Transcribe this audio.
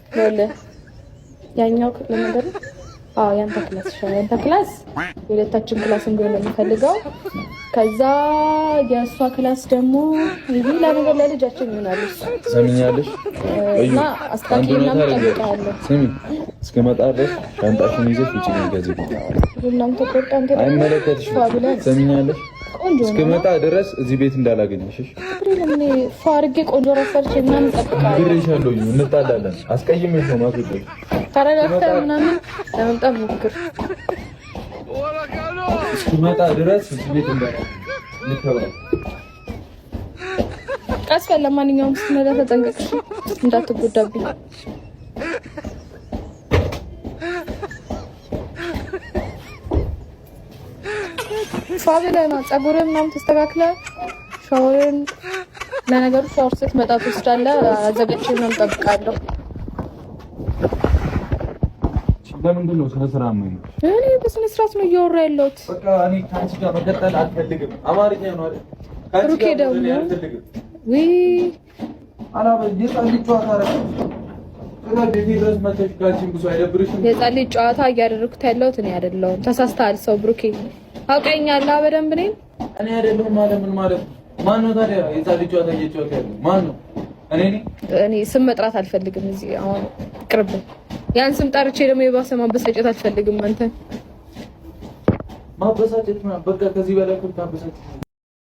ይኸውልህ ያኛው ለነገሩ አዎ ያንተ class ይሻላል። ያንተ class የሁለታችን class እንዲሆን ነው የምፈልገው። ከዛ የእሷ class ደግሞ ይሄ ለነገር ለልጃችን ይሆናል። እሱ ሰሚኛለሽ? እና አስታኪ ምናምን እጠብቅሃለሁ። ስሚ፣ እስክመጣ ድረስ ሻንጣሽን ይዘሽ ውጪ ነው ከዚህ። ቡናም ተቆርጦ አንተ ደግሞ አይመለከትሽም። ፏ ብለን ሰሚኛለሽ? ቆንጆ ነው። እስክመጣ ድረስ እዚህ ቤት እንዳላገኘሽ። እሺ? እኔ ፏ አድርጌ ቆንጆ ራስ ሰርቼ ምናምን እጠብቅሃለሁ። ነግሬሻለሁ። እንጣላለን። አስቀይሜሽ ነው የማስወጣሽ። ተረጋግተህ ምናምን ለመምጣት ሞክር። እስክመጣ ድረስ እዚህ ቤት እንዳላገኘሽ። እንተባበር። ቀስ በል። ለማንኛውም ስትነዳ ተጠንቀቅ፣ እንዳትጎዳብኝ። ፏ ብለህ ነው ፀጉርህን ምናምን ተስተካክለህ ሻወርን። ለነገሩ ሻወር ስትመጣ ትወስዳለህ። አዘጋጅቼ ምናምን እጠብቃለሁ። ለምንድን ነው ስነ ስርዓት የማይኖር? እኔ በስነ ስርዓት ነው እያወራ ያለሁት። በቃ እኔ ከአንቺ ጋር መቀጠል አልፈልግም። አማርኛ ነው አይደል? ከአንቺ ብሩኬ ጋር ደግሞ መቀጠል አልፈልግም። ውይ የህፃን ልጅ ጨዋታ አደረግሽ። ቤቴ ድረስ መተሽ ከአንቺም ብዙ አይደብርሽም? የህፃን ልጅ ጨዋታ እያደረኩት ያለሁት እኔ አይደለሁም። ተሳስተሃል። ሰው ብሩኬ አውቀኛለህ በደንብ እኔን። እኔ አይደለሁም ማለት ምን ማለት ነው? ማን ነው ታዲያ የህፃን ልጅ ጨዋታ እየጨዋታ ያለው ማን ነው? እኔ ነኝ? እኔ ስም መጥራት አልፈልግም እዚህ አሁን ቅርብ። ያን ስም ጠርቼ ደግሞ የባሰ ማበሳጨት አልፈልግም አንተን። ማበሳጨት ምናምን በቃ ከዚህ በላይ እኮ ታበሳጨት